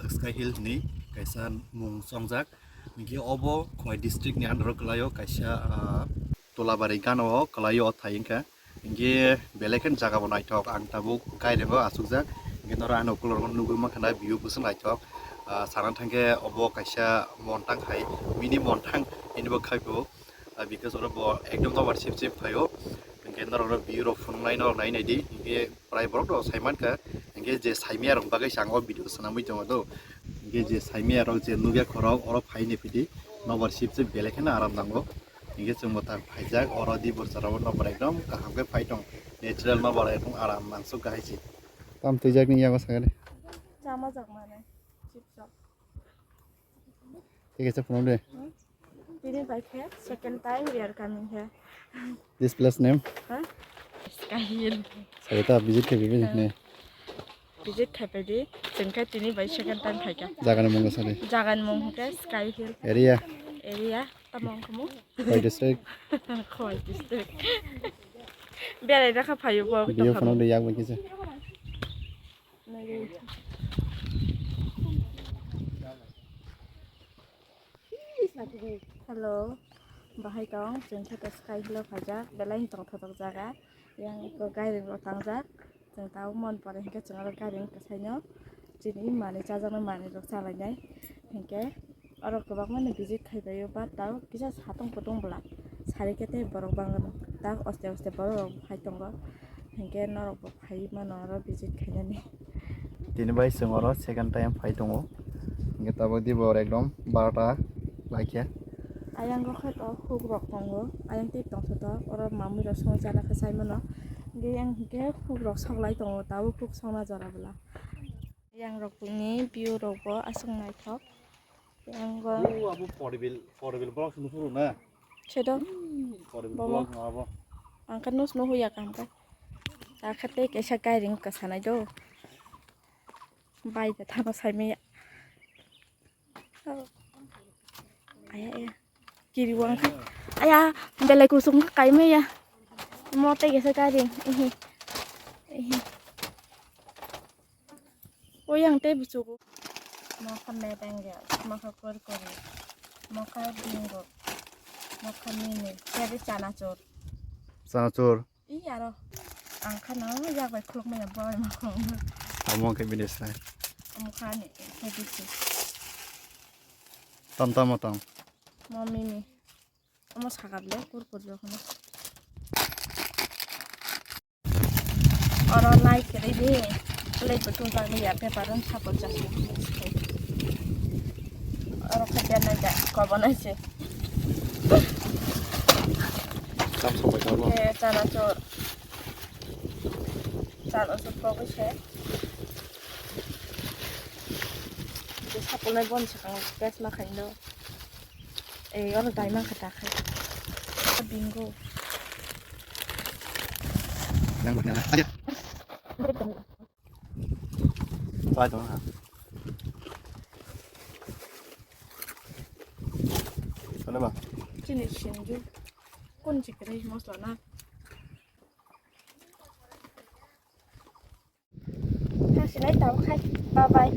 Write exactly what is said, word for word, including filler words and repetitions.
Sky Hill ni kaisa mung chongjak. Hinkhe obo Khumai district ni under o kwlaio, kaisa, ah, Tolabari gana o kwlaio o thai wngkha. Hinkhe belai kheno jaga bo naithok, ang tabuk gairing o achukjak. Hinkhe norok ano ukulok o nugwi mankha na view bwswk naithok. Ah, sana thangkhe obo kaisa montang hai, mini montang hinwi bo khai bo. Ah, because oro bo ekdom nobar sip sip phaio. Hinkhe norok no view rok phunuknai norok nai nai di. Hinkhe prai borok rok sai mankha. Hinkhe je saimaya rok bagwi se ang o video swnamwi tongo do. Hinkhe je saimaya rok je nugya khorok oro phai ni phidi nobar sip sip belai kheno aram nango. Hinkhe chwng bo ta phaijak oro di borsa rok nobar ekdom kaham khe phai tong. Natural nobar ekdom aram nangsuk kahai se. Tam twijak ni yago sakani. Chama jak mane. Chips rok. Tei kaisa phunuk de. Tini bai khe second time we are coming here. This place name? Ha? Sky Hill. Sai ta visit khai bibi ne. Visit khai pai di. Chwng khe tini bai second time phai kha. Jaga ni mung sari. Jaga ni mung khe Sky Hill. Area. Area. Tamo wngkha mo? Khowai district. Khowai district. Berai rakha phaio bo. Video phunuk de yak bai kisa. Hello, bahai tong, chwng khe Sky Hill o phaijak, belai tongthok jaga, yang eko gairing rok tangjak, chwng tabuk mon pore hinkhe chwng oro gairing kwsaino chini manwi chajaknai manwi rok chalainai hinkhe. Oro kwbangma no visit khai paio, but tabuk kisa satung kutung bwla sari khe tei borok bangma tak oste oste borok rok hai tongo, hinkhe norok bo phai mano oro visit khainani. Tini bai chwng oro second time phai tongo, hinkhe tabuk dibo oro ekdom barota laikha. Ayang rok khe to huk rok tongo, ayang tei tongthotok, oro mamui rok songwi chana khe sai mano, hinkhe yang hinkhe huk rok sok lai tongo, tabuk huk songna jora bwla. Yang rok ni view rok bo aswk naithok. Yang go. Oh, abo Poribil, Poribil block sunu suru na. Sedo. Poribil Bomo. Block na abo. Ang kan nus nuhu ya kam ka. Akha tei kaisa gairing kwsa nai do. Bai da thano sai maya. Oh. Aya, aya. Kiri wang kha. Aya, belai kusung kha kai maya. Mo tei kaisa gairing. Ehe. Ehe. O yang tei buchugo. Mokha medengel, mokha kurkuri, mokha bingo, mokha mimi, tei chanachur. Chanachur. I aro ang khano yak bai khuluk maya boy ma khuluk. Amo khe bini sai. Amo khani khe bisi. Tam tam tong. Mo mimi. Amo sakap le kurkuri rok no. Oro lai kwrwi di, lai kutung tang ya paper rok sapor chasna. Oro khatia nai da, kobo nai se. Tam sok bai tamo. Ke chanachur. Chanachur kobo se. Ke sapor nai bon sakang gas ma khaino. Ei, oro dai mankha ta khai. Bingo. Nang mana? Aja. Pai to ha. Sana ba? Chini sinju. Kun chikre masala na. Thansinai tabuk khai. Bye bye.